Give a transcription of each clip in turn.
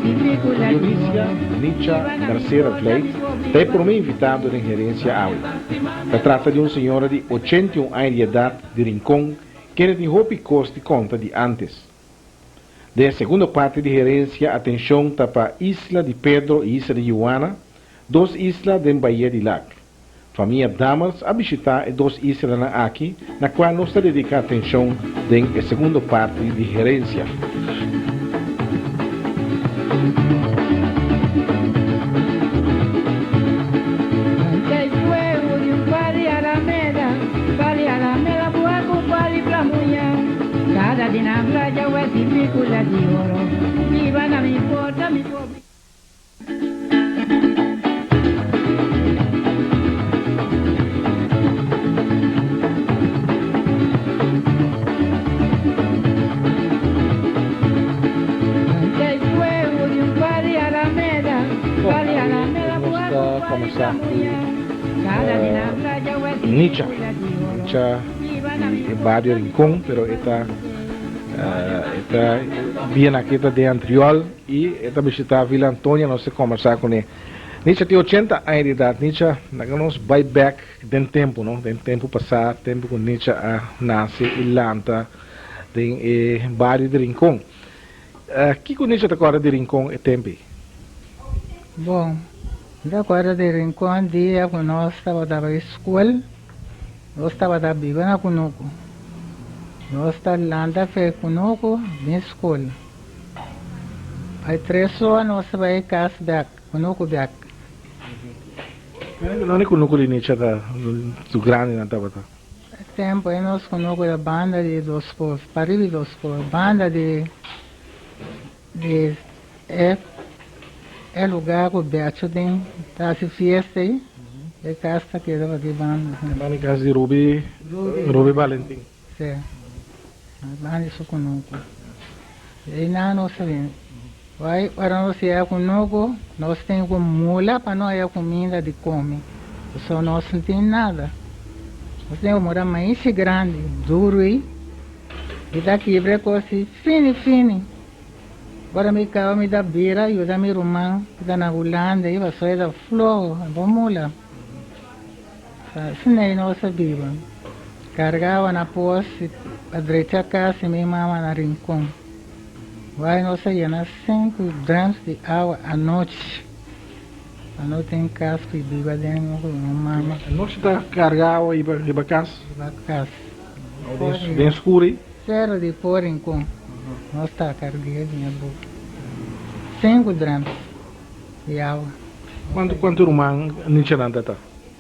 Dionisia Nicha Garcera Vlijt ta e prome invitado den Herencia awe. Ta trata di un señora di 81 aña di edat di Rincon kende tin hopi kos di konta di antes. Den e segundo parti di Herencia atencion ta pa Isla di Pedro y Isla di Juana, dos isla den Bahia di Lac. Famia Dammers a bishitá e dos islanan aki na kua nos ta dediká atenshon den e segundo parti di Herensia. Nos ta combersa cu Nicha, Nicha di e bario Rincon, pero e ta e ta bien aki ta den Antriol. I e ta bishitá Villa Antonia, nos ta kombersá kuné. Nicha tin ochenta aña di edat. Nicha, laga nos bai bèk den tempu, no? Den tempu pasá, tempu ku Nicha a nase i lanta den e bario di Rincon. Kiko Nicha ta kòrda di Rincon e tempu ei? Bon, mi ta kòrda di Rincon dia ku nos tabata bai skol, nos tabata biba na kunuku. Nos ta lanta fe kunuku bin skol. Bai tres ora nos ta bai kas bek, kunuku bek. Nonde kunuku di Nicha ta su grandi nan tabata? E tempu ei nos kunuku ta banda di Dos Pos, pariba di Dos Pos, banda di di e e lugar ku Becho tin ta hasi fiesta ei, e kas ta keda pa ki banda. Banda di kas di Ruby, Ruby Valentin. Si. Banda di su kunuku. Einan nos ta bin. Bai ora nos yega kunuku, nos tin ku mula pa no haya kuminda di kome. Pasobra nos no tin nada. Nos tin ku mura maishi grandi, duru ei, i ta kibra e kos ei fini fini. Ora mi kaba mi ta bira yuda mi ruman ku ta na Hulanda ei pasobra e ta floho, e por mula. Asina ei nos a biba. Kargaba na pos i pa drecha kas di mi mama na Rincon. Wai nos a yena sinku drums di awa anochi pa no tin kas ku biba den ku mi mama. Anochi ta karga awa riba kas? Riba kas. Den skur ei? Sero di por Rincon nos ta karg'é den e boka. Sinku drums di awa. Kuantu kuantu ruman nichanan ta ta?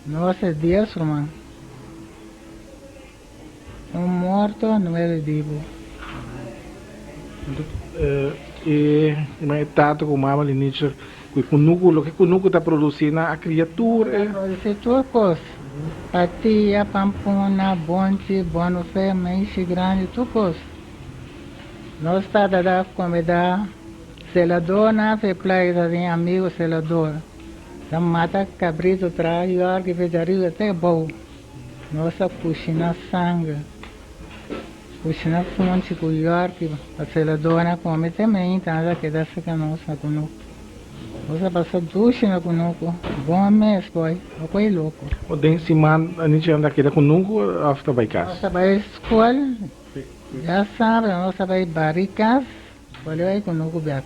Nos e dies ruman. Un morto, nuebe bibu. Anto e e tata ku mama di nicha ku e kunuku, loke kunuku ta produsí nan a kria tur e. A produsí tur kos. Patia, pampuna, bonchi, bonofe, meishi grandi, tur kos. Nos tata ta komida selador na fe playa ta tin amigo selador. Ta mata cabrito tra yorki fe djariba te abou. Nos a cushina sanger, cushina funchi cu yorki pa celadornan come te meinta nan ta keda cerca nos na cunucu. Nos a pasa dushi na cunucu, bon mes boy, no coy loco. O den siman nichi nan ta keda cunucu of ta bay cas? Nos ta bay school, ya sabra nos ta bay bari cas. Bali bai kunuku bek.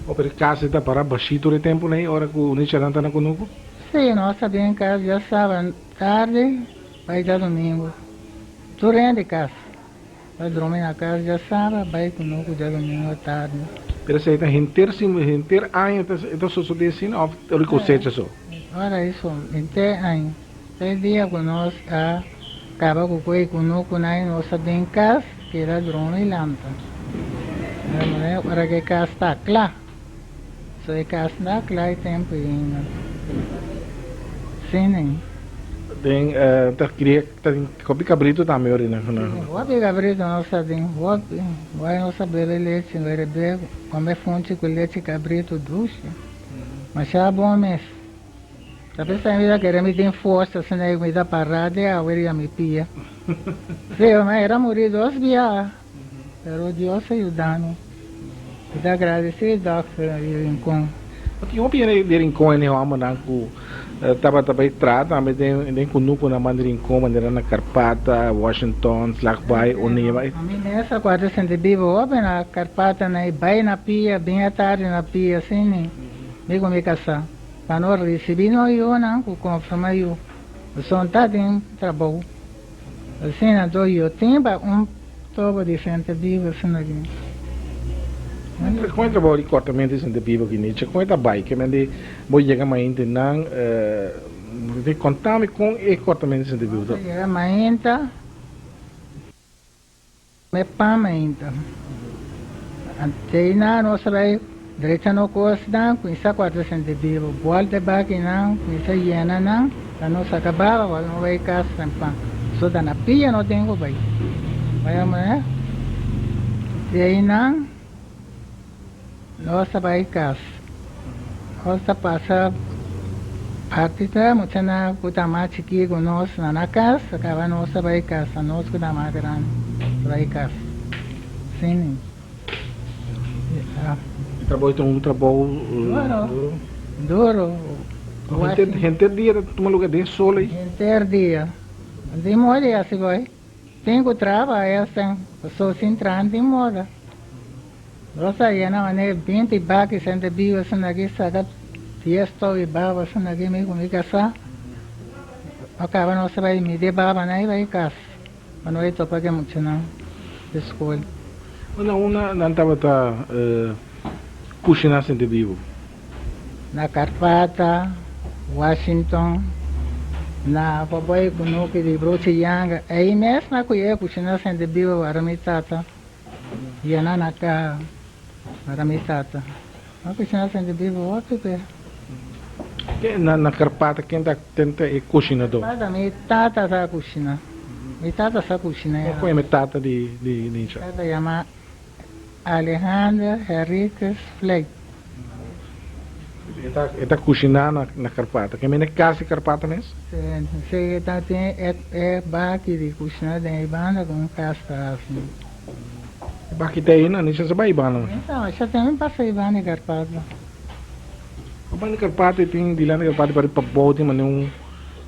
O pero kas e ta para bashí tur e tempu nei ora ku nichanan ta na kunuku? Sí, nos ta bin kas djasabat tardi bai djadumingu. Tur hende kas ta drumi na kas djasabat bai kunuku djadumingu tardi. Pero esei ta henter sim henter aña ta e ta sosodé asina òf ora di kosecha so? Ora ei so, henter aña. E dia ku nos a kaba ku koe kunuku nan i nos a bin kas, keda drumi i lanta. Ora ku e kas ta kla. So e kas no a kla e tempu ainda. Si nen. Den ta kria ta tin hopi kabritu tambe ora na. Hopi kabritu nos ta tin hopi. Wai nos a bebe lechi, bebe kome funchi ku lechi kabritu dushi. Masha bon mes. Ta pensa mi ta kere mi tin forsa asina mi ta para de awe riba mi pia. Si, ma era muri dos biaha, pero Dios a yuda mi. Mi ta agradesé dòkter di Rincon. Bo tin hopi hende di Rincon hende hòmbernan ku tabata bai traha tambe den den kunukunan banda di Rincon manera na Karpata, Washington, Slagbaai, Oneva. Mi mes a kuarta sinti biba hopi na Karpata na e bai na pia bin atardi na pia asina mi ku mi kasá pa no risibí no yunan ku konformá yu pasobra ta den trabou. Asina do yo tin pa un tobo di sentebibu asina aki. Kon e trabou di kortamentu di sentebibu aki Nietzsche? Kon e ta bai? Ke men di bo yega mainta nan konta mi kon e kortamentu di sentebibu ta. Bo yega mainta. Me pan mainta. Anteinan nos a bai drecha no kosnan, kuminsá kuarta sentebibu. Buèlta e bakinan, kuminsá yena nan, pa nos saka baba, wak no bai kas sin pan. So ta na pia no tin ku bai. Bai amuhé. Deinan nos a bai kas. Nos ta pasa parti ta muchanan ku ta mas chikí ku nos na na kas, a kaba nos ta bai kas, nos ku ta mas grandi ta bai kas. Asina. E trabou ta un trabou duro? Duro. Henter dia ta tuma lugar den sol ei? Henter dia. Di moda e hasi bai. Tin ku traha esnan, pasobra sin traha no tin moda. Nos a yena manera 20 baki sende biba asina aki saka 10 tou di baba asina aki mi ku mi kasá. A kaba nos a bai midi e babanan i bai kas pa no bai topa ku e muchanan di skol. Unda unda nan tabata kushiná sende bibu? Na Karpata, Washington, na Babai Kunuki di Brochi Yanga. Ei mes na ku e kushiná sende bibu wara mi tata. Yena na ka para mi tata. No kushina sende bibu hopi pe. Ke na na Karpata ken ta ken ta e kushinadó? Karpata mi tata sa kushina. Mi tata sa kushina ya. Kon yama e tata di di Nicha? Tata yama Alejandro Henriquez Fley. E ta e ta kushiná na na Karpata. Ke mende kas di Karpata mes? Si, si e ta tin e e baki di kushina den e banda ku un kas ta hasi. E baki ta ei nan, esha sa bai banda. Enton, esha tin pasa e banda di Karpata. E banda di Karpata e tin dilanti di Karpata pari pabou tin mane un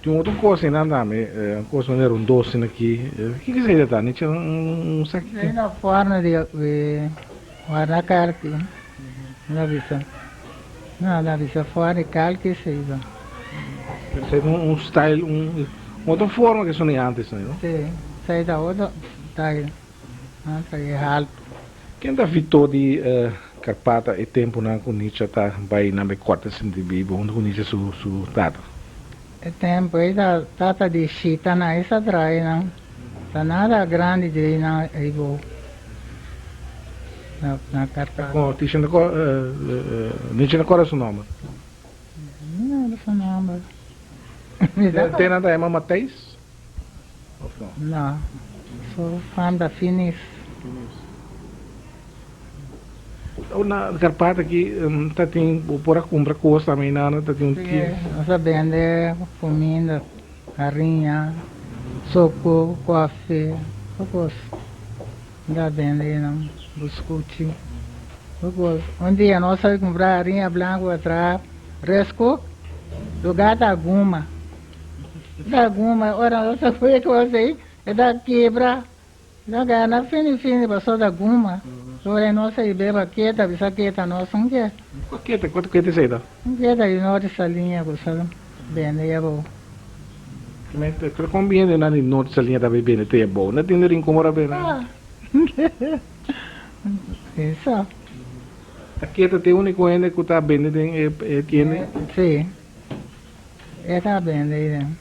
tin otro kos einan tambe, un kos manera un dos asina aki. Kiko esei ta ta? Nichi un sa kiko. Esei na forno di warda karchi. No bisa. No, no bisa for di kalki esei ba. Pero esei ta un style, un otro forma ke soni antes no? Si, esei ta otro style. Antes e haltu. Ken ta Vito di Karpata e tempunan ku Nicha ta bai nan bai kòrta sinti bibu huntu ku Nicha su su tata? E tempu ei ta tata di shita nan ei sa trae nan. Ta nada grandi di ei nan ei bo na na Karpata. Kon Tisha na kor Nicha na kòrda su nòmber? Mi no kòrda su nòmber. Te nan ta yama Matthijs of no? No, su fam ta Finis. Finis. Na Karpata aki ta tin bo por a kumpra kos tambe nan ta tin un Sí, tienda. nos a bende kuminda, hariña, soko, kofi, tur kos. Nos a bende einan, buskuchi, tur kos. Un dia nos a kumpra hariña blanku pa traha reskuk, lugar ta guma. Ta guma, ora nos a kohe kos ei, e ta kebra. No gana fini fini paso ta guma. Ora nos a beba keta bisa keta nos un ke. Kua keta? Kuantu keta esei ta? Un keta di norte Saliña ku sa bende e abou. Pero kon bini hende nan di norte Saliña ta bay bende te abou? No tin rincon ora bende. Ah. Eso. Ta keta ta e unico hende ku ta bende den e tienda? Si. E ta bende ei den.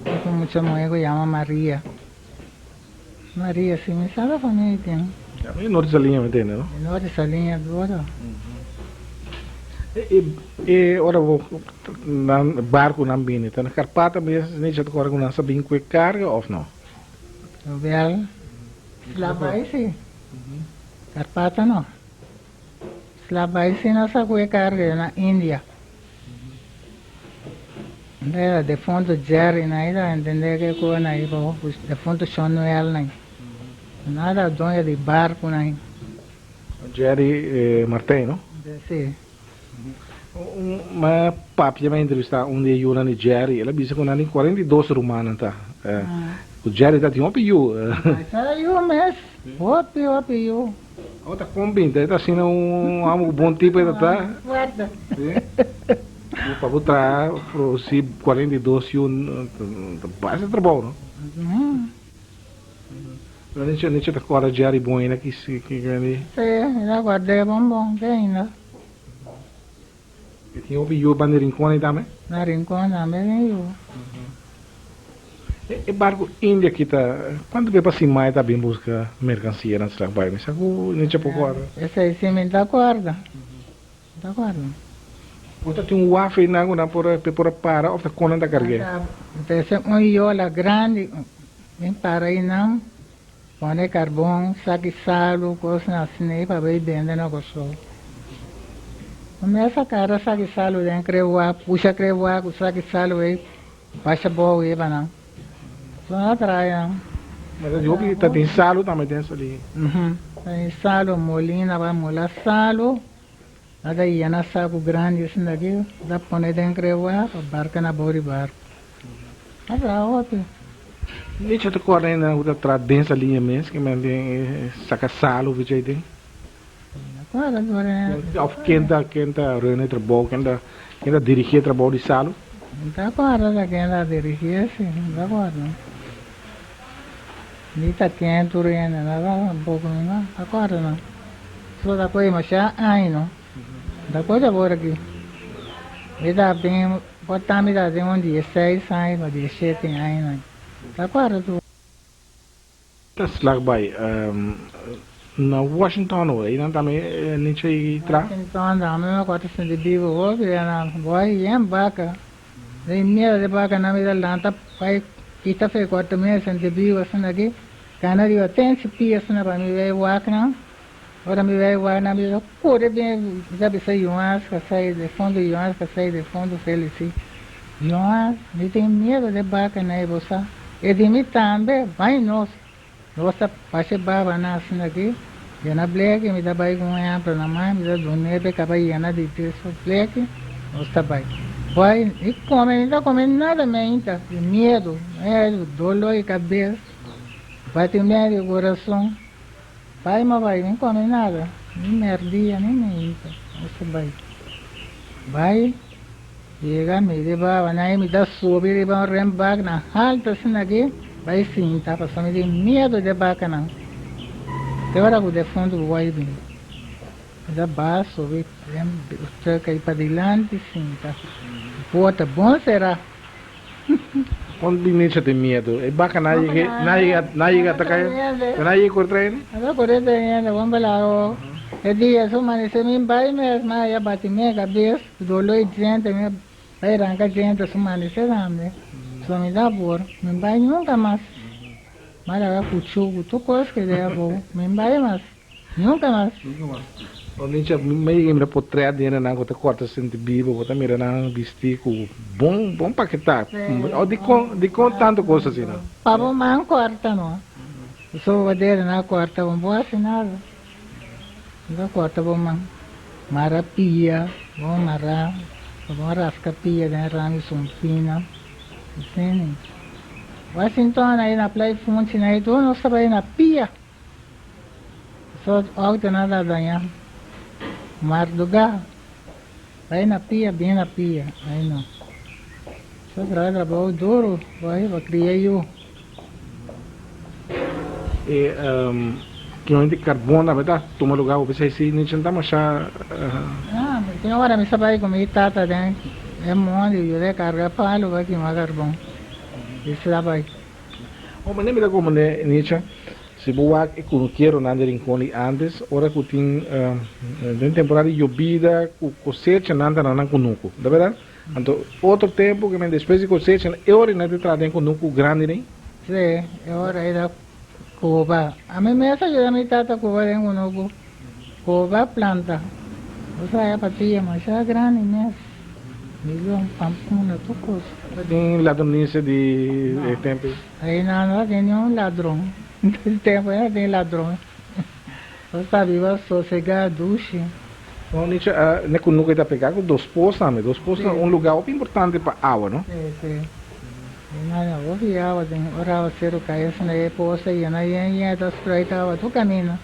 E ku mucha muhe ku yama Maria. Maria, si mi sa la famia di tin. Ya, mi norte Saliña mi tende, no? Mi norte Saliña duro. E, e ora bo nan barkunan bini, ta na Karpata mes Nietzsche ta kòrda ku nan sa bin ku e karga òf no? Wèl, sla bai si. Karpata no. Sla bai si nan sa ku e karga na India. Era defunto Jerry na ida entende ke ku na iba defunto Shon Noel na. Nada doño di barco na. Jerry Martijn, no? Si. Mi papia mi a entrevistá un di e yunan di Jerry, el a bisa ku nan tin 42 rumannan ta. Ku Jerry ta tin hopi yu. Masha yu mes, hopi hopi yu. Awor ta kon binti, e ta asina un amo ku bon tipo e ta ta. Fuerte. Si. Pa bo traha produsí 42 yu ta basta trabou no. Pero nicho nicho ta kòrda Jerry bon ainda ki si ki grandi. Si, mi ta kòrd'é bon bon te ainda. E tin hopi yu banda di Rincon ei tambe? Na Rincon tambe tin yu. E barku India aki ta kuantu bes pa siman e ta bin buska merkansia na Slagbaai? Mi sa ku nicho por kòrda. Esei si mi ta kòrda. Mi ta kòrda. Bo ta tin un waf einan ku nan por pe por a para òf ta kon nan ta karg'é? Ta ese un yola grandi bin para einan. Pone karbon, saki salu, kosnan asina pa bay bende na Kòrsou. Kumesa kara saki salu den krewá, pusha krewá ku saki salu ei basha bou ei pa nan. So nan a traha nan. Ma ta di hopi ta tin salu tambe den sali. Ta tin salu, molina pa mola salu, nan ta yena saku grandi asina aki, ta pone den krewá pa barka na bou di barku. A traha hopi. Nicho ta kòrda ainda ku ta traha den saliña mes ke men den saka sal of ichi den. Kòrda dor. Of ken ta ken ta run e trabou ken ta ken ta dirigí e trabou di salu? Mi ta kòrda ta ken ta dirigí esi mi ta kòrda. Mi ta ken tur hende na ta tampoco mi no ta kòrda no. So ta kohe masha aña no. Ta kohe awor aki. Mi ta bin. Por ta mi ta den un dieseis aña pa dieshete añanan. Ta acuerdo tu? Ta slag bai na Washington ora einan tambe nicho i tra. Washington tambe mi acuerdo ta sinti bibo hopi einan. Boy yen baka. Den miedo di baka nan mi ta lanta bai kita fe cuarto mi sinti bibo asina aki. Cana riba ten si pia asina pa mi bay wak nan. Ora mi bai wak nan mi ta kore bin mi ta bisa Joas ka sai de fondo Joas ka sai de fondo Felici Joas mi tin miedo de baka na e bo sa e di mi tambe bai nos nos ta pasha baba nan asina aki yena bleki mi ta bai ku un ehempel na man mi ta dun'e pe kaba yena di diso bleki nos ta bai bai mi kome mi ta kome nada mi ainda di miedo dolor di kabes batimento di kurason. Bai ma bai, mi come nada, ni merdia ni meinta, nos a bai. Bai, yega mi di baba nan i mi ta subi riba un renbak nan haltu asina aki, bai sinta pasobra mi tin miedu di e bakanan. Te ora ku defuntu wai bin, mi ta baha subi den truck ei padilanti sinta, porta bon sera. Kon di Nietzsche tin miedu? E baka na yega na yega na yega ta kai na yega kore trae ni? Aba kore trae hende bon belao. E dia su manisé mi bai mes ma ya bati mi e kabes dolo e djente mi bai ranka djente su manisé tambe. So mi ta por mi bai nunka mas. Mi a laga kuchu ku tur kos keda abou mi bai mas. Nunka mas. Nunka mas. Bo Nietzsche, mi a yega mira potret di hendenan ku ta kòrta sinti bibu, bo ta mira nan bistí ku bon bon paketá. O dikon dikon tantu kos asina? Pa bo man kòrta no. Pasobra bo dedonan a kòrta bo no por hasi nada. Bo ta kòrta bo man. Mara pia, bo mara, bo raska pia den rami sumpina. Asina. Washington ahí na Playa Funchi na ahí tur nos ta bai na pia. So auto nan ta daña mardugá bai na pia bin na pia ai no so traha trabou duro bai pa cria yu. E kion di carbon tambe ta tuma lugar hopi esei si nichi no ta masha. Ah tin ora mi sa bai cu mi tata den e mondi yuda e carga palo pa kima carbon i sa bai. Bo mane mira como ne Nietzsche, si bo wak e cunukeronan di Rincon di antes, ora cu tin den temporada di yobida cu cosecha nan ta na nan cunucu, ta berdad? Anto otro tempo cu men despues di cosecha e ora nan ta traha den cunucu grandi den. Si, e ora ei ta cuba. Ami mes a yuda mi tata cuba den cunucu, cuba planta. Bo sa e patilla masha grandi mes. Milon, pampuna, tur kos. No tin ladronisia di e tempu ei? Ei nan no tin niun ladron. Di tempu ei no tin ladron. Nos ta biba sosegá dushi. No, Nicha, ne ku nuka e ta pegá ku Dos Pos tambe. Dos Pos ta un lugá hopi importante pa awa, no? Sí, sí. E nan a hopi awa den ora awaseru kai asina e pos ta yena yen yen e ta spruit awa tur kaminda.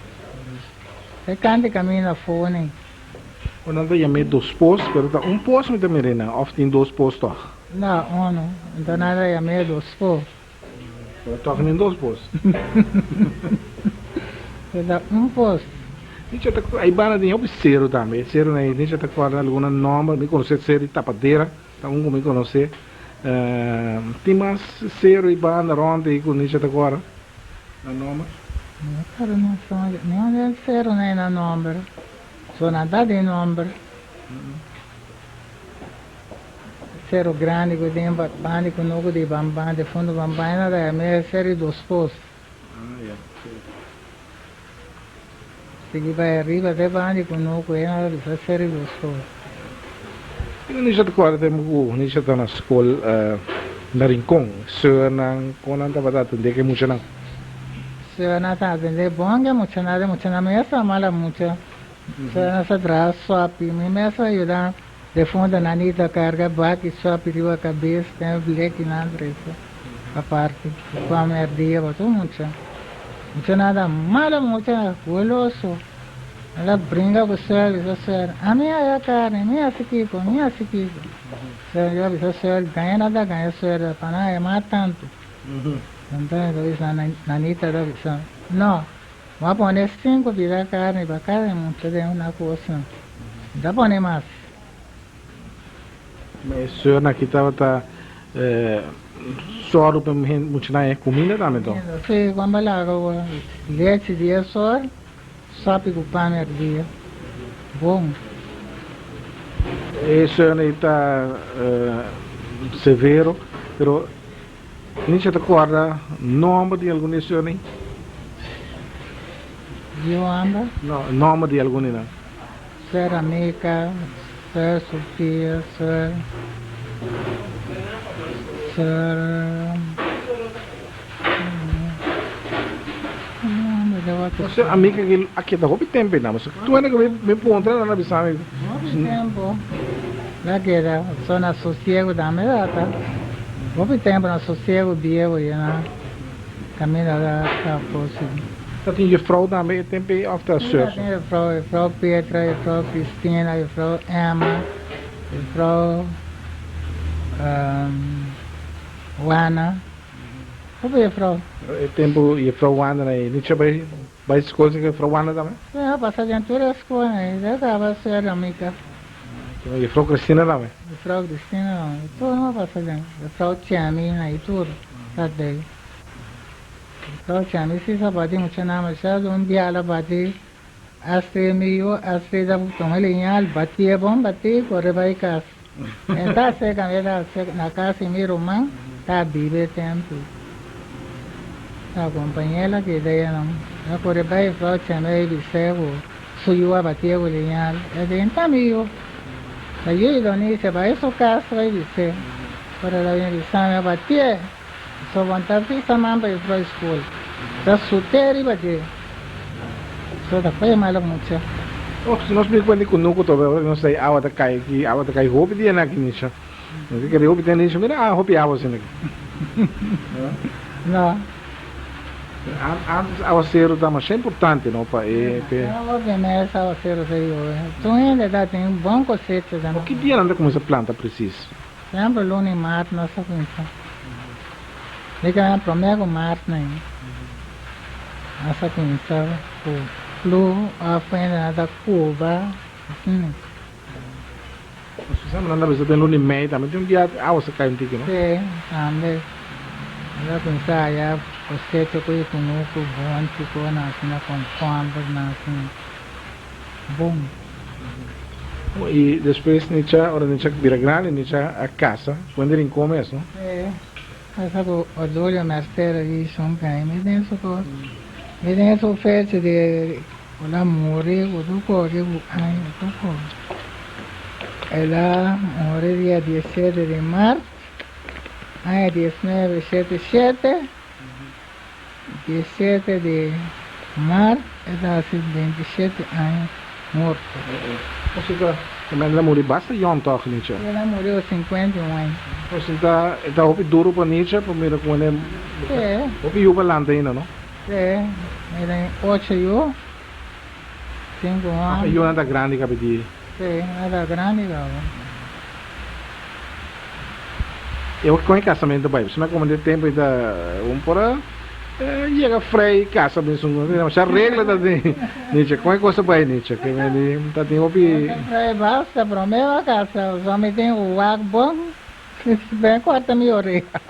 E kante kaminda afó nei. O nan ta yam'é Dos Pos, pero ta un pos mi ta mir'é nan, òf tin dos pos tòg? No, unu. Enton nan ta yam'é Dos Pos. Pero tòg tin dos pos. Pero ta un pos. Nicha ta ai banda tin hopi seru tambe. E serunan ei Nicha ta kòrda algun nòmber. Mi konosé seru di Tapadera, ta un ku mi konosé. Tin mas seru ei banda rònt ei ku Nicha ta kòrda nan nòmber? Mi no kòrda nan nòmber. Niun di e serunan ei nan nòmber. So nan ta den nòmber. Sero grandi ku den bandi ku noku di Bamban, di fondo Bamban e nada mi e sero di Dos Pos. Sigui bai ariba te bandi ku noku e nada bisa sero di Dos Pos. Kiko Nisha ta kòrda tempu ku Nisha ta na skol na Rincon? Seurnan kon nan tabata atendé ku e muchanan? Seurnan ta atendé bon ku e muchanan, e muchanan mes ta mala mucha. Seurnan sa traha sòpi, mi mes a yuda. Defunta Nanita carga baki sopi riba cabes den bleki nan trece aparte cu pan merdia pa tur mucha. Mucha nada malo mucha goloso. El a bringa cu suel bisa suel ami haya carne mi haci kico mi haci kico. Suel yo a bisa suel gaña nan ta gaña suel pa nan haya mas tanto. Entonces ta bisa Nanita ta bisa no. Bo a pone sinku pida karni pa kada mucha den una kosa. No ta pone mas. Ma e seurnan aki tabata sòru pa e muchanan e kuminda tambe enton? Si, kuan bo laga bo lechi dies or, sopi ku pan merdia. Bon. E seurnan ei ta severo, pero. Nisha ta corda nomber di algun di e seurnan? Joanda. No, nomber di algun di nan. Seur Anika, Seur Sofia, Seur, Seur, Seur Amika a keda hopi tempo einan. Tur hende ku mi puntra nan a bisa mi. Hopi tempo. La keda so na sosiego tambe tata. Hopi tempo na sosiego bieu y na caminda ta ta cosi. Ta tin jufrouw tambe e tempo ey of ta soeur? Ta tin jufrouw, jufrouw Petra, jufrouw Cristina, jufrouw Emma, jufrouw Juana. Hopi jufrouw. E tempo jufrouw Wanda na ey nicho bay Bai skol si ke Juffrouw Wanda tambe? Sí, a pasa den tur e skolnan ei. Dja kaba ser amiga. Juffrouw Cristina tambe? Juffrouw Cristina tambe. Tur no a pasa den. Juffrouw Chemi na i tur ta dei. Juffrouw Chemi si sa bati mucha nama. Sha un biaha la bati Astrid mi yu. Astrid a tuma e liñal batié bon bati kore bai kas. E ta seka mi ta seka na kas di mi ruman ta biba e tempu. Ta kompañela ki deyanan a kore bai frou chema e bis'é ku su yu a batié ku liñal. E di, Nta mi yu. Ta yu di Donicia bai su kas bai bis'é. Ora el a bin bisa mi a batié. So bon ta fisa man pa e frou skol. Ta sut'é riba dje. So ta fai malo mucha. Oh, si nos bin cuenta di cunucu tobe, ora nos sai awa ta cay aki, awa ta cay hopi dia na aki Nisha. Nos ta kere hopi dia Nisha, mira awa hopi awa asina aki. No. Antes awaceru ta masha importante no pa e. Hopi mes awaceru ta yobe. Tur hende ta tin bon cosecha tambe. Ki dia nan ta cuminsa planta precies? Semper luna i mart nos ta kuminsá. Mi ta promé ku mart nan nos ta kuminsá ku flu òf hende nan ta kuba asina. Nos semper nan ta bisa den luna i mei tambe tin un dia awa sa kai un tiki no? Sí, tambe. Nos ta kuminsá haya kosecha ku e kunuku bonchi ku nan asina kònkòmber nan asina. Bon. I despues Nicha, ora Nicha bira grandi, Nicha a casa cu hende Rincon mes, no? Sí, casa cu Odulio Mercero di Shonkai. Mi den su cos, mi den su fecha di cu el a muri, cu tur cos, di cu aña, tur cos. El a muri dia diesiete di mart, aña diesnuebe shete shete, diesiete di mart. E ta hasi 27 aña morto. Osita, e mende a muri basta yòn tòg, Nietzsche. El a muri ku 51 aña. Osita, e ta hopi duru pa Nietzsche pa mira ku e hopi yu pa lanta ainda, no? Sí, mi tin ocho yu, sinku hòmber. E yunan ta grandi kabi di. Sí, nan ta grandi kaba. E kon e kasamentu bai? Pasobra mi a komprende tempu ei ta un por a yega frei kasa mesun. Demasiado regla ta tin Nietzsche. Kon e kos ta bai, Nietzsche? Ke mi di ta tin hopi. Frei basta, promé bo a kasa pasobra mi tin ku wak bon, ben kòrta mi oreha.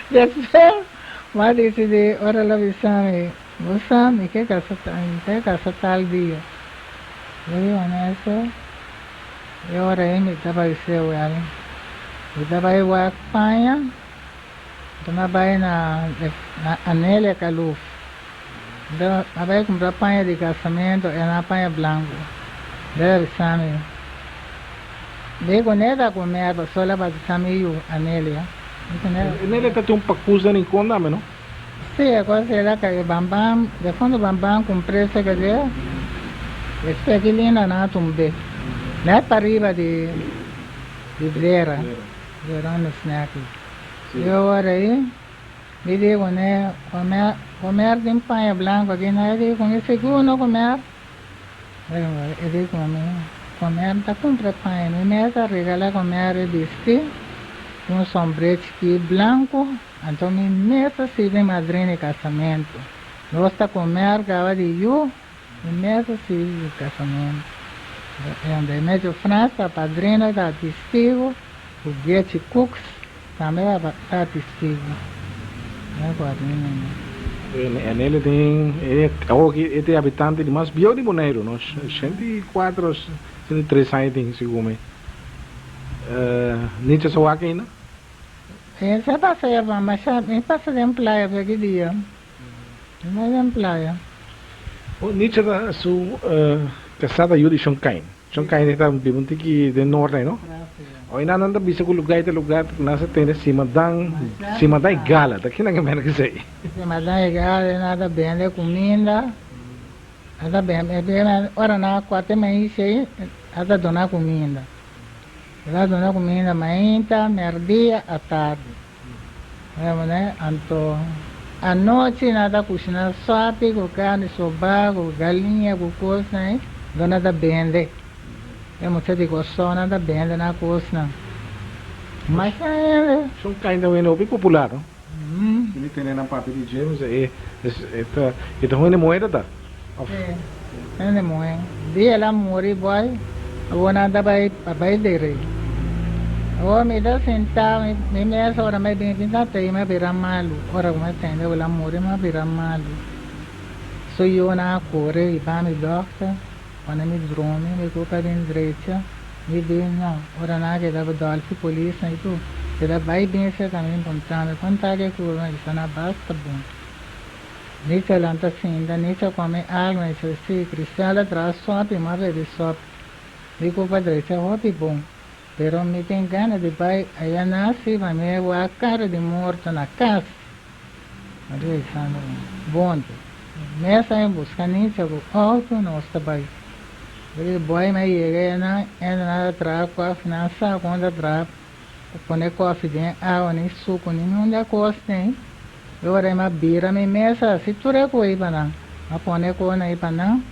Despues mi a disidí ora el a bisa mi, Bo sa mi ke kasa mi ke kasa tal dia. Bo di honesto. E ora ei mi ta bai sewel. Mi ta bai wak paña, mi ta bai na na Anelia Kaluf. Mi ta bai kumpra paña di kasamentu, e na paña blanku. Mi ta bisa mi, Mi ku ne ta kumer pasobra el a batisa mi yu Anelia. Mi ku ne ta kumer. Anelia ta tin un pakus den Rincon tambe, no? Sí, e kos era ka e Bambam, de fondo Bambam kumpré seka dje, e speki linda nan a tumbe, nèt pariba di di blera, di ronde snèki. E ora ei, mi di kuné, Komer, komer tin paña blanku aki na? E di ku mi, Sigur no komer. E di ku mi, Komer ta kumpra paña, mi mes a regalá komer e bistí, un sombré chikí blanku. Anto mi mes a sirbi madrina di kasamentu. Nos ta kumer kaba di yu, mi mes a sirbi di kasamentu. Demetrio Frans ta padrino ta tistigu, ku Getty Cooks tambe ta tistigu. Anele tin e awoki e ta e habitante di mas bieu di Boneiru, no? 84, 83 aña tin segun mi. Nietzsche sa wak ainda? E sa pasa ya ba masha mi pasa den playa pa ki dia mi bai den playa. Oh Nietzsche ta su casá ta yu di Shon Kain. Shon Kain ta biba un tiki den norte ai no? Oi nan nan ta bisa ku lugar ta lugar ku nan sa tene simadan simadan i gala ta kinan ke mena kesei? Simadan i gala nan ta bende kuminda nan ta bende ora nan a kuater mei shei nan ta duna kuminda. El a duna kuminda mainta, mèrdia, atardi. Anto anochi nan ta kushiná sòpi ku karni sobá, ku galiña, ku kosnan ei, anto nan ta bende. E mucha di Kòrsou nan ta bende nan kosnan. Masha hende. Son kainda wende hopi popular, no? Mi tene nan papia di James e ta e ta hende muhe ta ta of. Si hende muhe dia el a muri boy awor nan ta bai a bai dere awor mi ta sinta mi mes ora mi bin tin ta tei mi a bira malu ora ku mi a tende ku el a muri mi a bira malu su yunan a kore i ba mi dokter pone mi drumi mi kupa bin drecha. Mi di, No, ora nan a keda ku Dolfi polisnan i tur, keda bai bin serka mi puntra mi kon ta ke kurva, mi bisa nan basta bon. Nicha lanta sinta, Nicha kome algu, mi bisa si, Cristian la traha sopi, mi a bebe sopi. Mi ku Patricia hopi bon, pero mi tin gana di bai aya nasi pa mi wak kara di morto na kas. Mi ta bisando bon, mes a buska Nicha ku auto nos ta bai. Di boy mi a yega e nan enda nan ta traha kofi nan sa kon ta traha pone kofi den awa ni suku ni nunda kos den e ora mi a bira mi mesa asi tur e koe pa nan mi a pone koe nan pa nan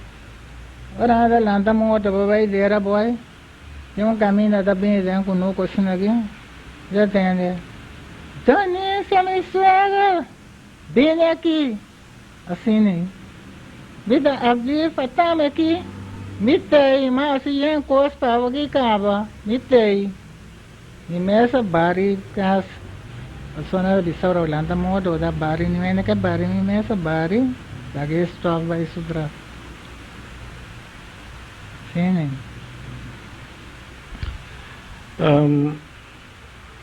ora nan ta lanta moto pa bai dera boy tin un kaminda ta bini den kunuku asina aki mi ta tende Donicia mi suegra bini aki. Asina, mi ta abdi pa tami aki, mi tei, ma hasi yen kos pa bo ki kaba, mi tei. Mi mes a bari kas, pasobra ta bisa ora lanta modo ta bari, ni mende ke bari, mi mes a bari, laga e stof bai su tras. Asina.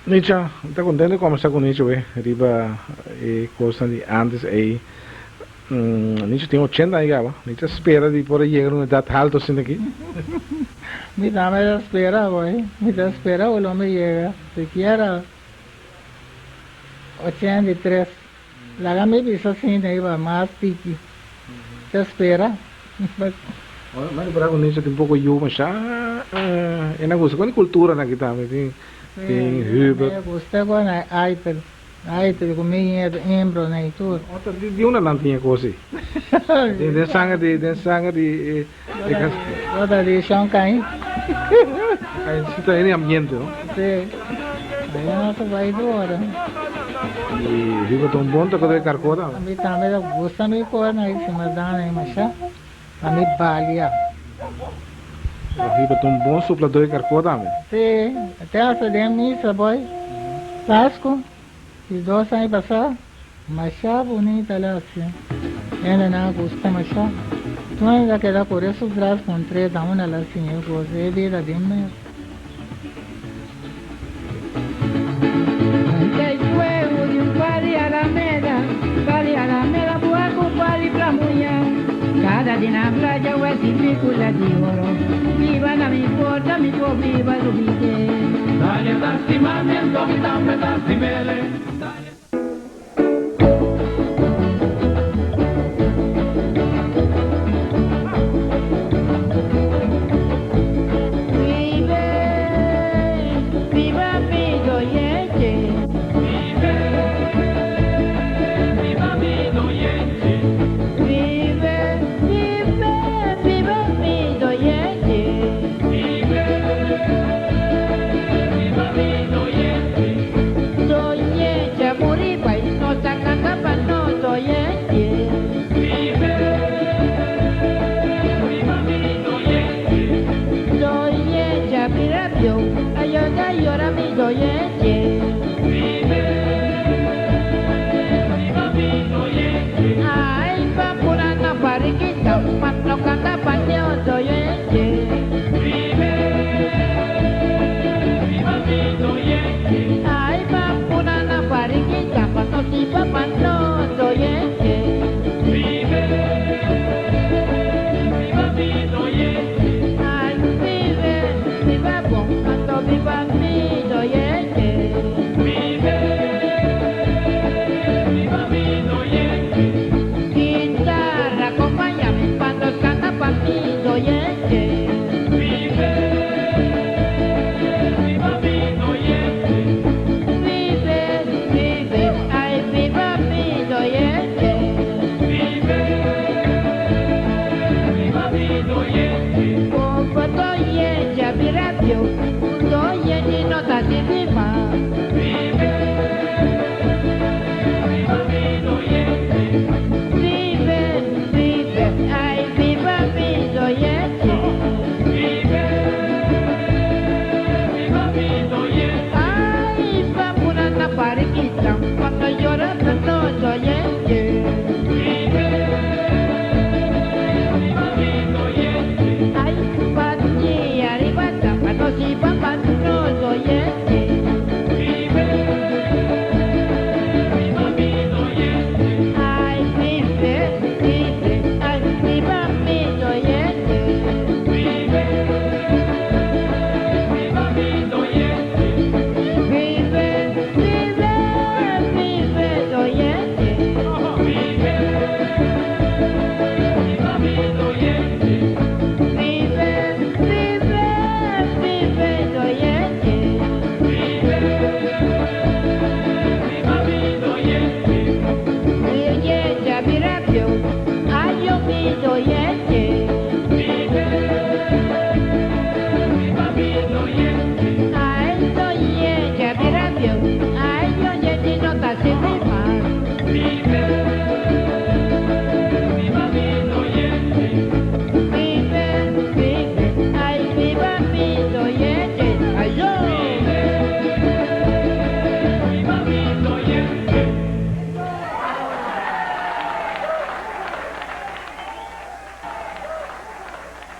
Nicha, mi ta contento di combersa cu Nicha we riba e cosnan di antes ey. Nicha tin 80 aña caba. Nicha spera di por a yega na un edad halto asina aki. Mi tambe ta spera boy. Mi ta spera cu lo mi yega sikiera 83. Laga mi bisa asina riba mas tiki. Ta spera. Mari por algo nicho tin poco yu masha e na gusta con e cultura nan aki tambe tin tin Hubert. Mi gusta con e Eiffel Eiffel cu mi nieto Imbro na y tur. Ota di unda nan tin e cos ey? Den sanger di den sanger di e cas. Ota di Shon Cain. Cain si ta den e ambiente no? Si. Ahí nos ta bay door. Y Hubert ta un bon tocador di carco tambe. Mi tambe ta gusta mi cor na y simadana y masha. Pa mi balia. Rohito ta un bon suplador di karkó tambe. Sí, te hasta den misa boy. Pascu di dos aña pasá, masha bunita el a hasi. Hendenan a gusta masha. Tur hende a keda kore su tras puntr'é ta unda el a siña e gosa e bida den mes.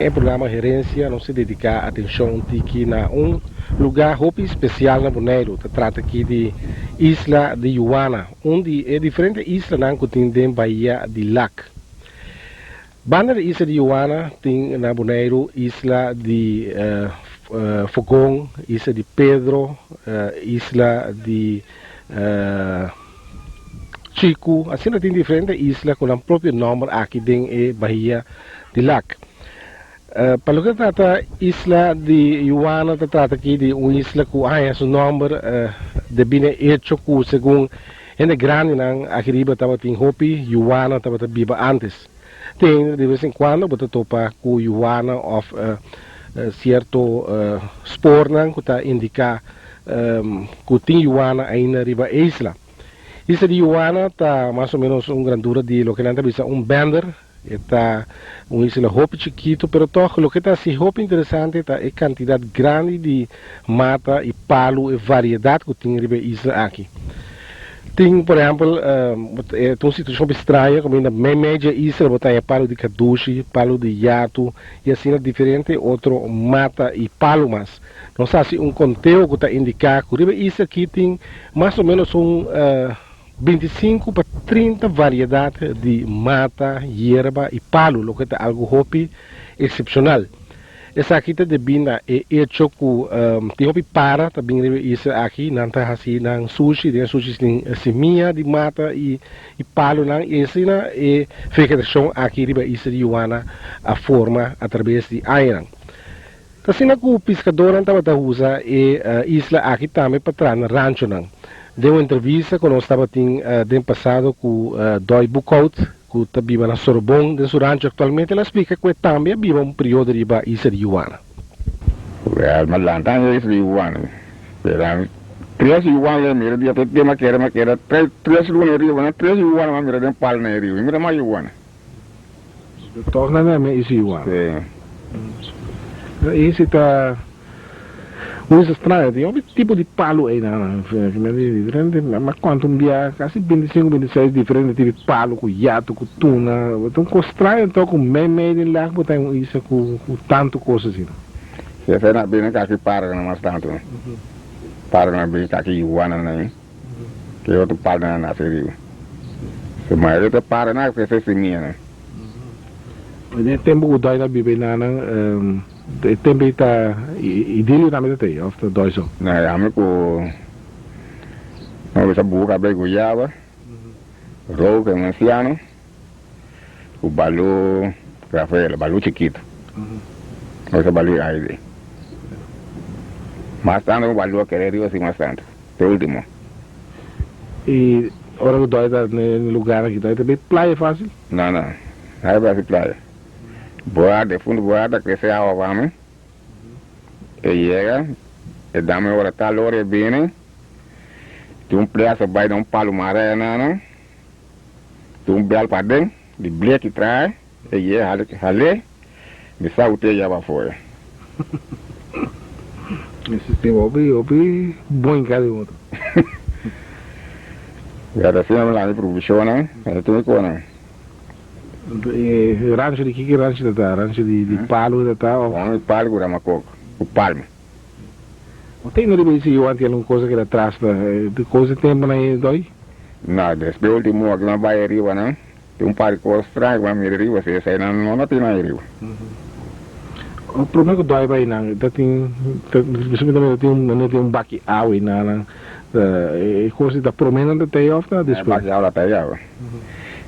E programa Herencia nos ta dedica atencion un tiki na un lugar hopi special na Boneiru. Ta trata aki di Isla di Juwana, un di e diferente islanan cu tin den Bahia di Lac. Banda di Isla di Juwana tin na Boneiru Isla di Fogon, Isla di Pedro, Isla di. Chiku, asina tin diferente isla ku nan propio nòmber aki den e bahia di Lac. Pa loke ta trata isla di Yuana ta trata aki di un isla ku a haña su nòmber debí na e echo ku segun hende grandinan aki riba tabatin hopi yuana tabata biba ántes. Te ainda di bes en kuando bo ta topa ku yuana òf sierto spornan ku ta indiká ku tin yuana ainda riba e isla. Isla di Yuana ta mas o ménos un grandura di loke nan ta bisa un bènder. E ta un isla hopi chikitu, pero tòg loke ta hasi hopi interesante ta e kantidat grandi di mata i palu, e variedat ku tin riba e isla aki. Tin, por ehèmpel, e ta un situashon hopi straño kaminda meimei dje isla bo ta haña palu di kadushi, palu di yatu i asina diferente otro mata i palu mas. Nos a hasi un konteo ku ta indiká ku riba e isla aki tin mas o ménos un 25 pa 30 variedat di mata, yerba i palu, loke ta algu hopi eksepshonal. Esaki ta debí na e echo ku tin hopi para ta bin riba e isla aki, nan ta hasi nan sushi, den e sushi tin simia di mata i palunan i asina e vegetashon aki riba e isla di Yuana a forma atrabes di añanan. Ta asina ku piskadónan tabata usa e isla aki tambe pa traha nan ranchonan. Den un entrevista ku nos tabatin den pasado ku Dòi Boekhout, ku ta biba na Sorobon den su rancho aktualmente, el a splika ku e tambe a biba un periodo riba isla di Yuana. Wèl, mi a lanta na isla di Yuana, pero tres yuana mi mira dia te mi a keda, mi a keda tres luna ariba, na tres yuana mi a mira den palma ariba, mi mira mas yuana. Tòg nan a mi isi igual. Sí. Isi ta un isla straño. Tin hopi tipo di palu einan. Diferente, ma kuantu un bia kasi 25, 26 diferente tipo di palu ku yatu, ku tuna. Ta un kos straño tòg ku meimei den lag bo ta un isla ku tantu kos asina. Sí, esei nan a bini kaki pargonan mas tantu. Pargonan a bini kaki iguananan. Ke otro pargo nan a nase riba. Su mayoria ta para na krese simianan. Den e tempu ku Dòi ta biba enanan, e tempu ei ta Idilio tambe ta tei òf ta Dòi so? No, e ami ku no bisa buka abei guyaba, Rou ku e un ansiano, ku Balú Rafael, Balú chikitu. No bisa Balú Aide. Mas tantu ku Balú a kere riba si mas tantu. Te ultimo. Y ora cu dòi ta ne lugar aki dòi ta bay playa facil? No no, no bay si playa. Boa de fundo boa ta crece awa pa mi. E yega, e dame ora tal ora e bini. Tin un plaza bay na un palu mara nan. Tin un bel paden di bleki trae. E ye hale, mi sa u te yaba for. E sistema hopi hopi bon ka di moto. Ya ta asina mi lanta provishonnan, e tin mi konan. E rancho di kiko rancho ta ta? Rancho di di palu ta ta of? Di palu ku ramakok, ku palma. O te no riba isi Johan tin algun cosa keda atras ta cosa tempo nan e doi? No, despues ultimo aki nan bai ariba nan. Tin un par di kos straño ku nan mira riba, si eseinan no ta tin nan riba. O prome ku dòi bai nan ta tin, ta tin un manera tin un baki awa einan nan, e kos di ta prome nan ta tei òf ta despues? E baki awa ta tei awa.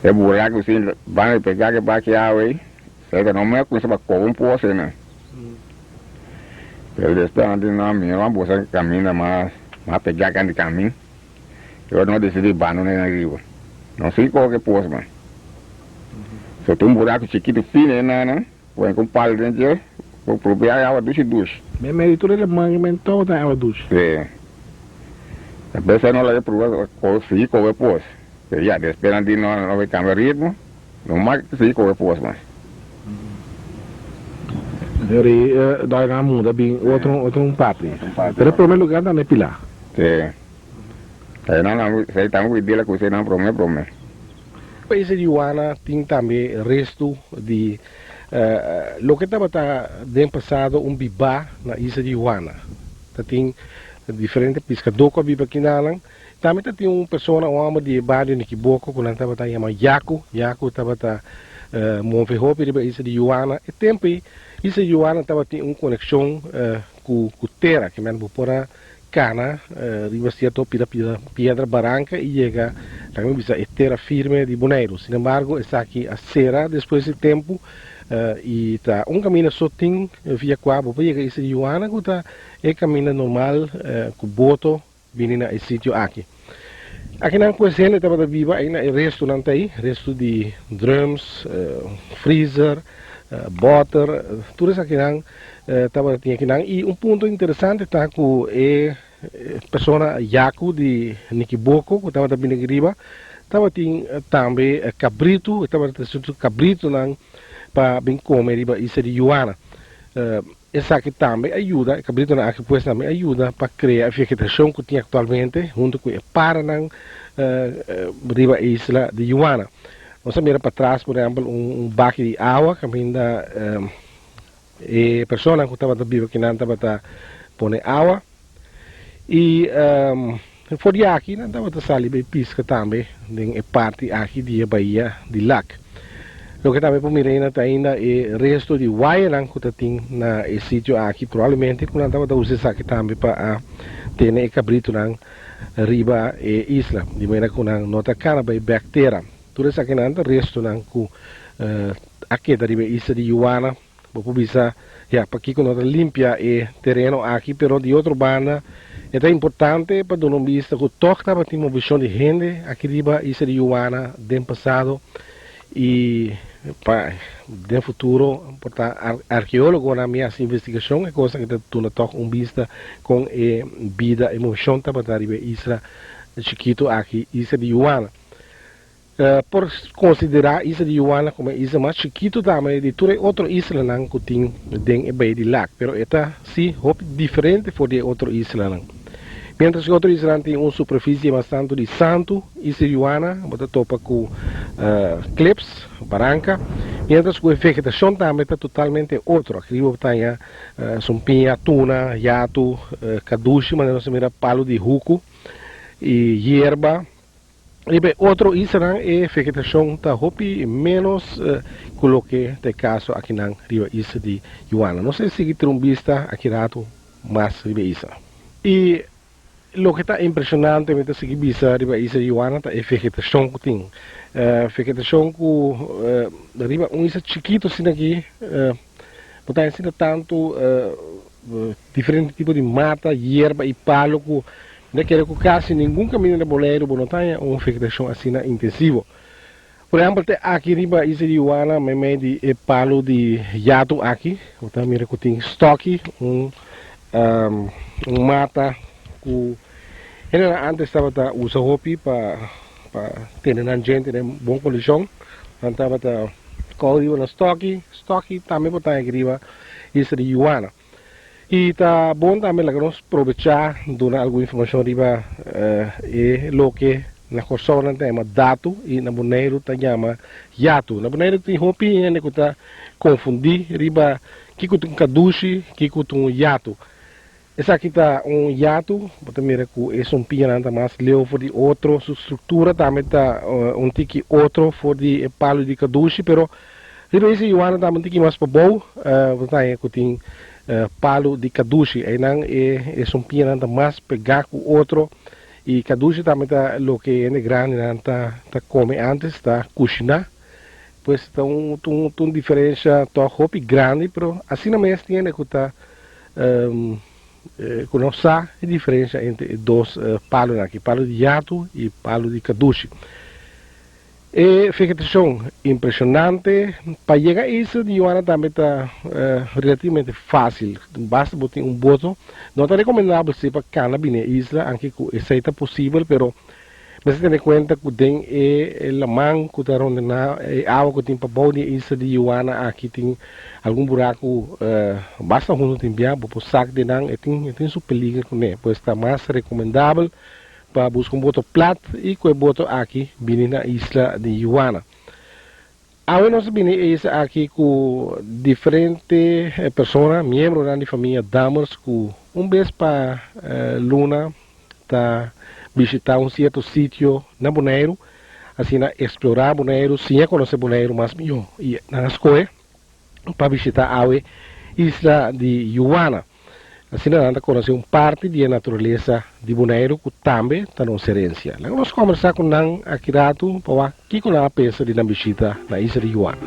E buraku si banda di pega ku e baki awa ei, esei ta no mester kuminsá pa koba un pos einan. Pero despues nan tin nan mira nan buska kaminda mas mas pega kan di kamin. Yo no decidí bandona nan riba. No sigui coge pos man. So tin un buraco chikito fino e nana, pone cu un palo den dje, bo probea e awa dushi dushi. Me medi tur e laman y men toba ta awa dushi. Sí. A bes no laga proba sigui coge pos. Pero ya, despues nan di no, no bay cambia ritmo, no mas sigui coge pos mas. Pero dai nan muda bin otro otro un parti. Pero e prome lugar ta na e Pilar. Sí. Esei tambe ku dila ku eseinan promé promé. Pais di Yuana tin tambe restu di loke tabata den pasado un bibá na isla di Yuana. Ta tin diferente piskadó ku a biba kinanan. Tambe ta tin un persona, un hòmber di e bario Nikiboko ku nan tabata yama Yaku. Yaku tabata move hopi riba isla di Yuana. E tempu ei isla di Yuana tabatin un konekshon ku tera, ke men bo por a. kana riba sierto pida pida piedra baranka i yega laga mi bisa e tera firme di Boneiru. Sin embargo esaki a sera despues di tempu i ta un kaminda so tin via kua bo por yega Isla di Juana ku ta e kaminda normal ku boto bini na e sitio aki. Akinan pues hende tabata biba ainda e restunan ta ei, restu di drums, freezer, boter, tur esakinan tabata tin akinan. I un punto interesante ta ku e persona Yaku di Nikiboko ku tabata bini aki riba tabatin tambe kabritu, e tabata trese su kabritunan pa bin kome riba isla di Yuana. Esaki tambe a yuda, e kabritonan aki pues tambe a yuda pa krea e vegetashon ku tin aktualmente huntu ku e paranan riba e isla di Yuana. Nos a mira patras por ehèmpel un baki di awa kaminda e personanan ku tabata biba akinan tabata pone awa i for di aki nan tabata sali bai piska tambe den e parti aki di e bahia di Lac. Loke tambe por mira ainda ta ainda e resto di wayanan ku ta tin na e sitio aki, probablemente ku nan tabata usa esaki tambe pa a tene e kabritunan riba e isla, di manera ku nan no ta kana bai bek tera. Tur esakinan ta restonan ku a keda riba e isla di Yuana. Bo por bisa, ya, pakiko no ta limpia e tereno aki? Pero di otro banda, e ta importante pa duna un bista ku tòg tabatin movishon di hende aki riba Isla di Yuana den pasado i pa den futuro por ta arkeólogonan mi hasi investigashon, e kos aki ta duna tòg un bista kon e bida, e movishon tabata riba e isla chikitu aki, Isla di Yuana. Por konsiderá Isla di Yuana komo e isla mas chikitu tambe di tur e otro islanan ku tin den e Bahia di Lac, pero e ta sí hopi diferente for di e otro islanan. Miéntras ku e otro islanan tin un superfisie mas tantu di santu, Isla di Yuana bo ta topa ku klips, baranka, miéntras ku e vegetashon tambe ta totalmente otro. Aki riba bo ta haña sumpiña, tuna, yatu, kadushi, manera nos ta mira palu di huku i yerba. Riba e otro islanan e vegetashon ta hopi ménos ku loke ta e kaso akinan riba isla di Yuana. Nos a sigui tira un bista aki ratu mas riba e isla. I loke ta impreshonante mi ta sigui bisa riba isla di Yuana ta e vegetashon ku tin. Vegetashon ku riba un isla chikitu asina aki bo ta asina tantu diferente tipo di mata, yerba i palu ku Mi ta kere ku kasi ningun kaminda na Boneiru bo no ta haña un vegetashon asina intensivo. Por ehèmpel te aki riba Isla di Yuana meimei di e palu di yatu aki bo ta mira ku tin stòki, un un mata ku hendenan ántes tabata usa hopi pa pa tene nan djente den bon kondishon. Nan tabata kou riba nan stòki, stòki tambe bo ta haña aki riba Isla di Yuana. I ta bon tambe laga nos probechá duna algun informashon riba e loke na Kòrsou nan ta yama datu i na Boneiru ta yama yatu. Na Boneiru tin hopi hende ku ta konfundí riba kiko ta un kadushi, kiko ta un yatu. Esaki ta un yatu, bo ta mira ku e sompiñanan ta mas leu for di otro, su struktura tambe ta un tiki otro for di e palu di kadushi, pero Riba ese yuana tambe un tiki mas pabou, bo ta haña ku tin palu di kadushi. Einan e sumpiñanan ta mas pegá ku otro i kadushi tambe ta loke hende grandinan ta ta kome ántes, ta kushiná. Pues ta un un diferensha tòg hopi grandi, pero asina mes tin hende ku ta ku no sa e diferensha entre e dos palunan aki, palu di yatu i palu di kadushi. E vegetashon impreshonante. Pa yega isla di Yuana tambe ta relativamente fásil. Basta bo tin un boto. No ta rekomendabel si pa kana bini e isla, anke ku esei ta posibel, pero mester tene kuenta ku den e laman ku ta rondená e awa ku tin pabou di e isla di Yuana aki tin algun buraku basta hundu tin bia, bo por sak den nan, e tin e tin su peliger kuné. Pues ta mas rekomendabel pa buska un boto plat i ku e boto aki bini na isla di Yuana. Awe nos a bini e isla aki ku diferente persona, miembronan di famia Dammers ku un bes pa luna ta bishita un sierto sitio na Boneiru, asina eksplorá Boneiru, siña konosé Boneiru mas mihó i nan a skohe pa bishita awe isla di Yuana. Asina nan ta konosé un parti di e naturalesa di Boneiru ku tambe ta nos herensia. Laga nos kòmbersá ku nan aki ratu pa wak kiko nan a pensa di nan bishita na Isla di Juana.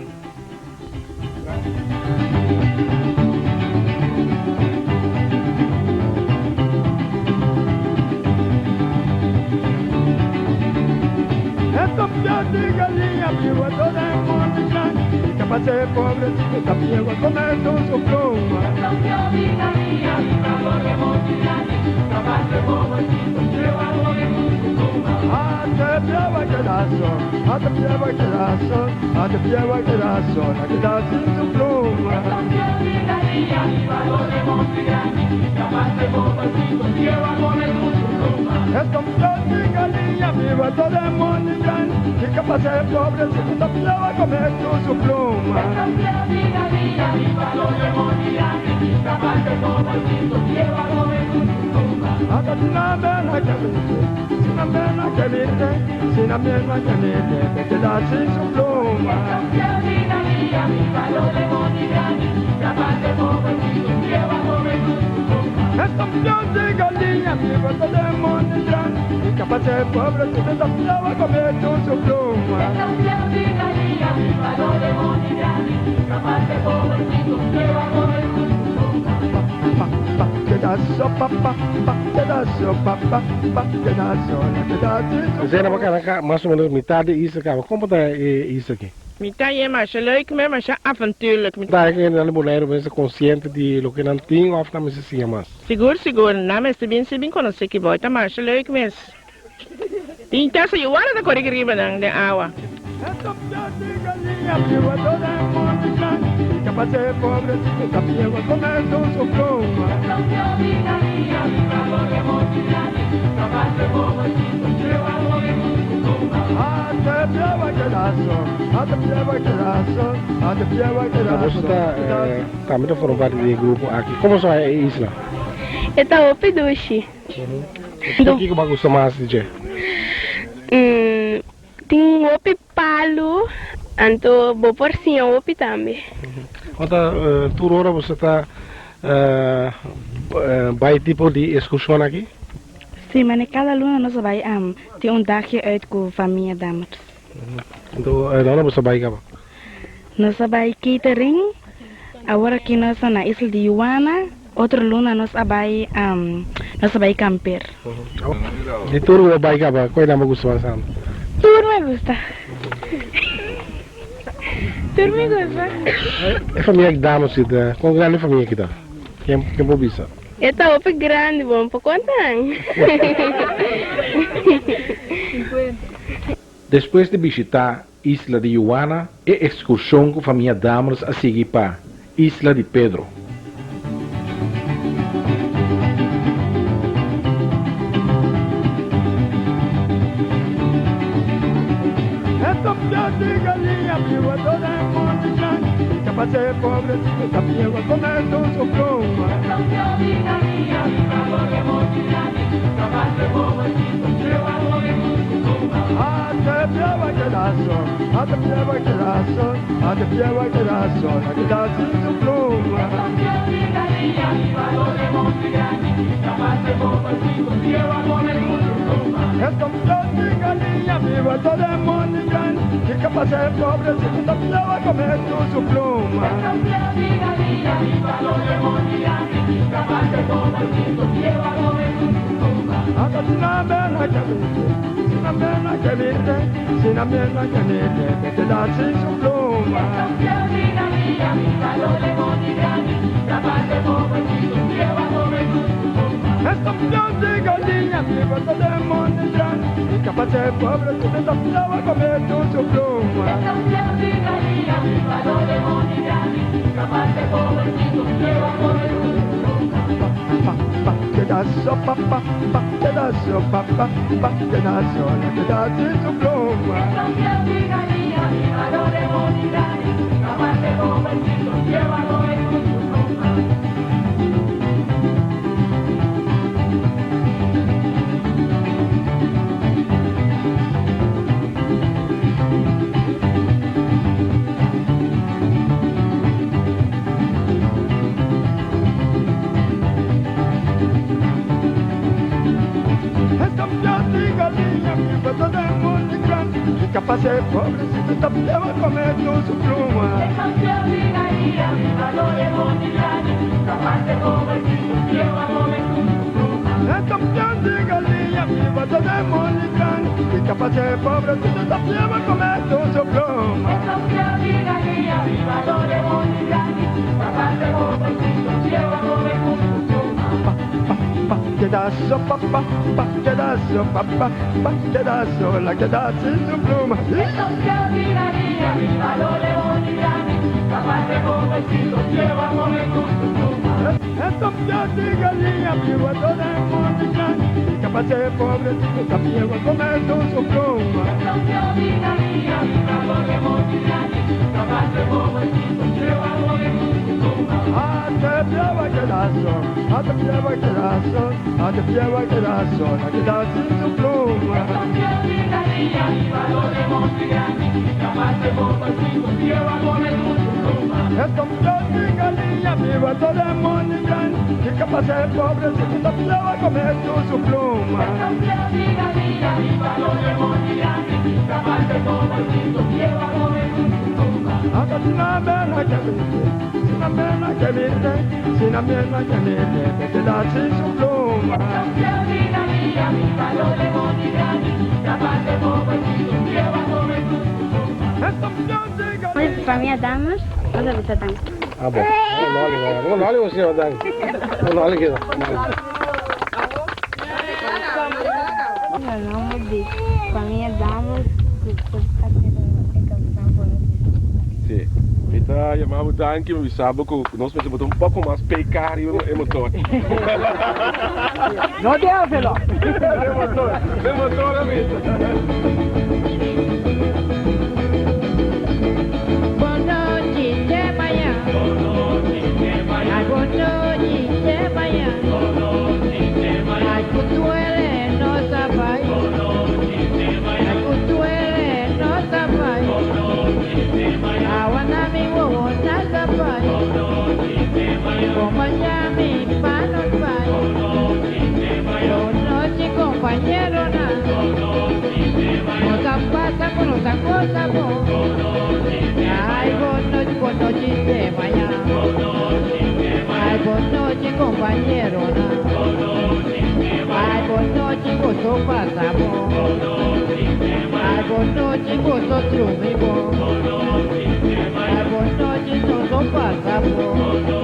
Zena bo kara mas o menos mitad di isla kaba. Kon bo ta e isla aki? Mi ta ye masha leuk me masha avontuurlijk. Mi Ta e nan di Boneiru mester konsiente di loke nan tin òf nan mester siña mas? Sigur sigur nan mester bin si bin konosé kibou. E ta masha leuk mes. Tin tesa yuana ta kore riba nan den awa. Boso ta tambe ta forma parti di e grupo aki. Komo so e isla? E ta hopi dushi. Kiko bo a gusta mas di dje? Tin hopi palu, anto bo por siña hopi tambe. Ota tur ora boso ta bai tipo di eskurshon aki? Sí, mane kada luna nos a bai tin un dagje uit ku famia Dammers. Anto dónde boso a bai kaba? Nos a bai catering, awor aki nos ta na Isla di Juana, otro luna nos a bai nos a bai kamper. Di tur ku bo bai kaba, kua nan bo gusta mas tantu? Tur mi gusta. Tur mi gusta. E famia ki damos ki ta, kon grandi e famia ki ta? Ken ken por bisa? E ta hopi grandi, bo no por konta nan. Despues di bishitá Isla di Juana, e ekskurshon ku famia Dammers a sigui pa Isla di Pedro. capaz de pobrecito también va a comer tu su pluma. El campeón de Galicia, viva lo de Montigrani, capaz de pobrecito lleva a comer tu su pluma. El campeón de Galicia, viva lo de Montigrani, y capaz de pobrecito también va a comer tu su pluma. El campeón de Galicia, viva lo de Montigrani, capaz de pobrecito lleva a comer tu su pluma. Pa, pa, pa, pedazo, pa, pa, pa, pedazo, pa, pa, pa, pedazo, la queda sin su pluma. El campeón de Galicia, viva lo de Montigrani, capaz de pobrecito lleva a comer tu su pluma. El campeón de Galicia, viva lo de Montigrani, y capaz de pobrecito también va a comer tu su pluma. El campeón de Galicia, viva lo de Montigrani, capaz de pobrecito lleva a comer tu su pluma. Ah, te lleva pedazo, ah, te lleva pedazo, ah, te lleva pedazo, la queda sin su pluma. El campeón de Galicia, viva lo de Montigrani, capaz de pobrecito lleva a comer tu su pluma. El campeón de Galicia, viva lo de Montigrani, y capaz de pobrecito también va a comer tu su pluma. El campeón de Galicia, viva lo de Montigrani, capaz de pobrecito lleva a comer tu su pluma. Aka sina mena kemite, sina mena kemite, sina mena kemite, te queda sin su pluma. El campeón de Galicia, viva lo de Montigrani, capaz de pobrecito lleva a comer tu su pluma. El campeón de Mas Galicia. famia damas, nos a bisa danki. Ah, bom. Olha, olha, olha você, Dani. Olha, olha aqui. Meu nome de famia damas, Si. Anto, yama bo danki, mi sabi cu nos mester un poco mas PK e motor. No déjalo. E motor, e motor, amigo. Bon nochi, te mañan. Ay, bon nochi, te mañan. Ay, cutuele, no sabai. Ay, cutuele, no sabai. Awanami, wo, na sabai. Compañami, panos bai. Bon nochi, compañero, na. Nos pasamos, nos acosamos. Ay, bon nochi, bon nochi, te mañan. Ay, bon nochi, compañero, na. Ay, bon nochi, gozo pasamos. Ay, bon nochi, gozo trumimo. Ay, bon nochi, nos pasamos.